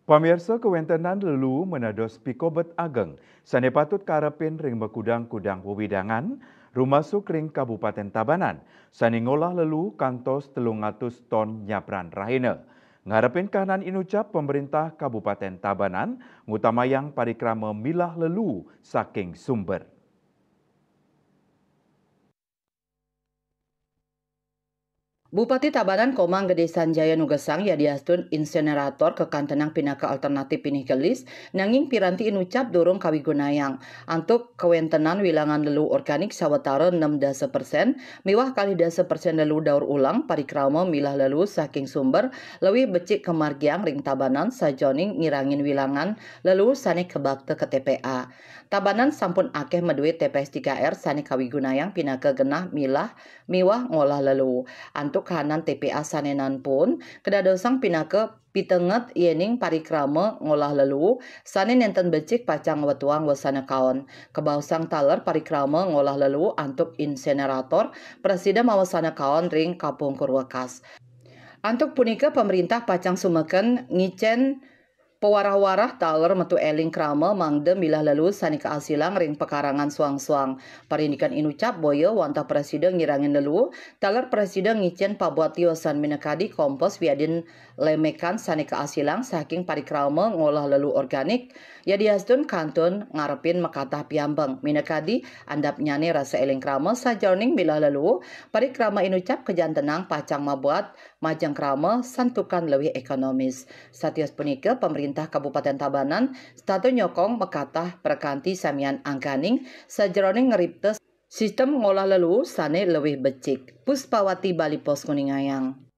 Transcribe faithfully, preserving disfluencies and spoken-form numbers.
Pamirsa, kawéntenan leluu menados pikobet ageng sané patut karepin ring makudang-kudang wewidangan, rumasuk ring Kabupatén Tabanan, sané ngolah leluu kantos telung atus ton nyabran rahina. Ngarepin kahanan inucap, Pemerintah Kabupatén Tabanan ngutamayang parikrama milah leluu saking sumber. Bupati Tabanan Komang Gede Sanjaya nugesang yadiastun insinerator kakantenang pinaka alternatif pinih gelis, nanging piranti inucap durung kawigunayang. Antuk kawéntenan wilangan leluu organik sawatara nem dasa persen miwah kalih dasa persen leluu daur ulang, parikrama milah leluu saking sumber lewih becik kamargiang ring Tabanan sajeroning ngirangin wilangan leluu sané kabakta ka T P A. Tabanan sampun akéh madué T P S tiga R sané kawigunayang pinaka genah milah miwah ngolah leluu. Antuk kahanan T P A sané nanpun kadadosang pinaka pitenget yéning parikrama ngolah leluu sané nénten becik pacang ngwetuang wasana kaon. Kabaosang taler parikrama ngolah leluu antuk insinerator prasida mawasana kaon ring kapungkur wekas. Antuk punika, pamréntah pacang sumeken ngicén pawarah-warah taler metu éling krama mangda milah leluu sané kaasilang ring pekarangan suang-suang. Parindikan inucap boya wantah prasida ngirangin leluu, taler prasida ngicén pabuat tiosan minakadi kompos wiadin lemekan sané kaasilang saking parikrama ngolah leluu organik, yadiastun kantun ngarepin makatah piambeng. Minakadi andapnyané rasa éling krama sajeroning milah leluu, parikrama inucap kajantenang pacang mabuat majeng krama santukan lewih ekonomis. Satios punika, Pamréntah Kabupatén Tabanan setata nyokong makatah prakanti samian angganing sajeroning ngripta sistem ngolah leluu sané lewih becik. Puspawati, Bali Post, nguningayang.